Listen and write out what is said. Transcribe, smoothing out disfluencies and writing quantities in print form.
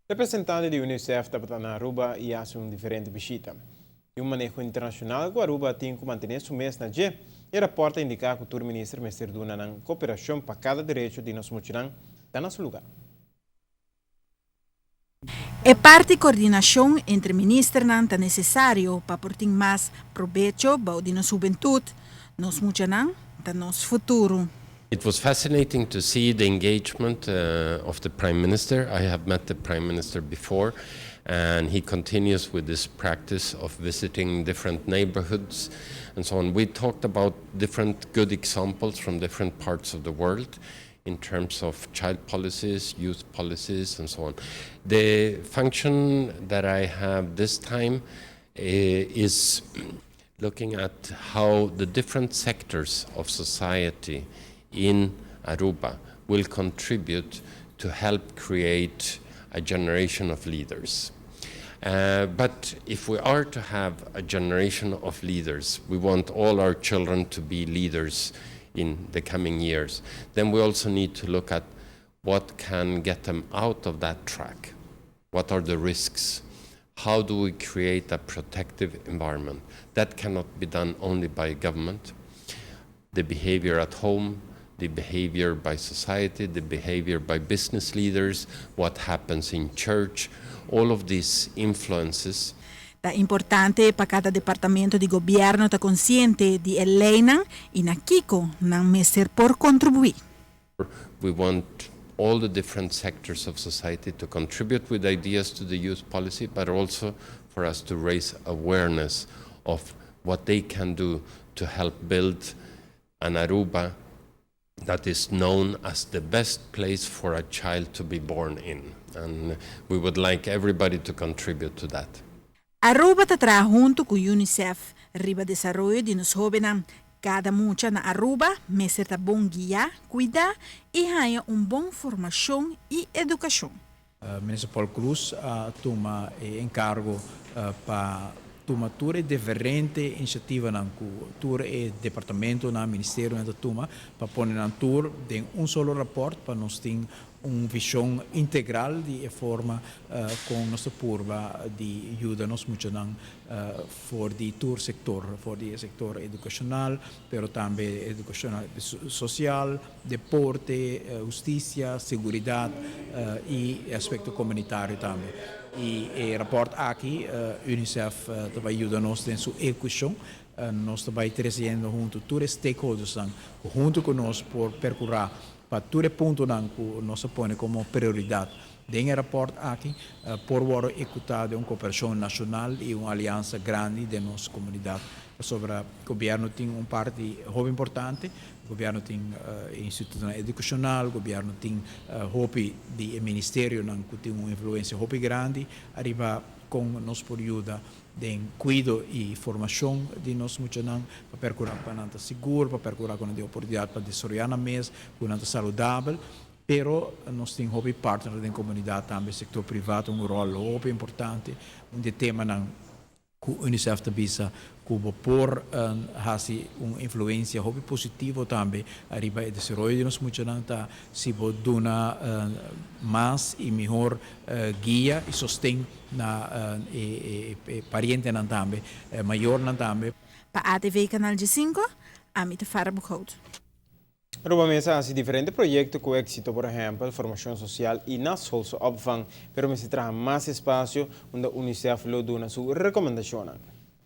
Representante di UNICEF tabata na Aruba y a haci un diferente bishita. E un maneho internacional cu Aruba tin cu mantene su mes na dje. E rapport ta indica cu tur minister mester duna nan cooperacion pa cada derecho di nos muchanan ta na su lugar. E parti coordinacion entre ministernan ta necesario pa por tin mas probecho bou di nos hubentud. Nos muchanan ta nos futuro. It was fascinating to see the engagement of the Prime Minister. I have met the Prime Minister before, and he continues with this practice of visiting different neighborhoods and so on. We talked about different good examples from different parts of the world in terms of child policies, youth policies, and so on. The function that I have this time is looking at how the different sectors of society in Aruba will contribute to help create a generation of leaders. But if we are to have a generation of leaders, we want all our children to be leaders in the coming years, then we also need to look at what can get them out of that track. What are the risks? How do we create a protective environment? That cannot be done only by government. The behavior at home, the behavior by society, the behavior by business leaders, what happens in church, all of these influences. Ta importante pa cada departamento di gobierno ta consciente di e leynan y na kico nan mester por contribui. We want all the different sectors of society to contribute with ideas to the youth policy, but also for us to raise awareness of what they can do to help build an Aruba that is known as the best place for a child to be born in. And we would like everybody to contribute to that. Aruba ta traha hunto cu UNICEF riba desaroyo di nos hobennan. Cada mucha na Aruba mester ta bon guia, cuida y haya un bon formacion y educacion. Minister Paul Croes a tuma encargo pa tuma tur e diferente iniciativanan cu tur e departamentonan, ministerionan ta tuma pa pone nan tur den un solo rapport pa nos tin un vision integral di e forma cu nos purba di yuda nos muchanan for di tur sector, for di sector educacional, pero tambe educacional social, deporte, husticia, seguridad y aspecto comunitario tambe. Y e rapport aki, UNICEF tambe yuda nos den su ehecucion, nos tambe treciendo hunto tur stakeholders hunto cu nos por percura pa tur puntonan cu nos a pone como prioridad. Den e rapport aki, por ehecuta un cooperacion nacional y un aliansa grandi di nos comunidad. Sobre gobierno tin un parti hopi importante, gobierno tin instituto educacional, gobierno tin hopi di ministerio cu tin un influencia hopi grandi, ariba cu nos por yuda den cuido y formacion di nos muchanan pa percura pa nan ta sigur, pa percura cu e oportunidad pa desaroya nan mes, cu nan ta saludabel, pero nos tin hopi partner den comunidad tambe, sector priva un rol hopi importante, un di temanan cu UNICEF ta bisa cu por hasi un influencia hopi positivo tambe ariba e desaroyo di nos muchanan ta si bo duna mas y mihor guia y sosten na e parientenan tambe, mayornan tambe. Pa ATV Canal 5, Amita Farbuchout. Aruba mes a haci diferente proyecto cu exito, por ehempel, formacion social y naschoolse opvang, pero mester traha mas espacio unda UNICEF lo duna su recomendacion.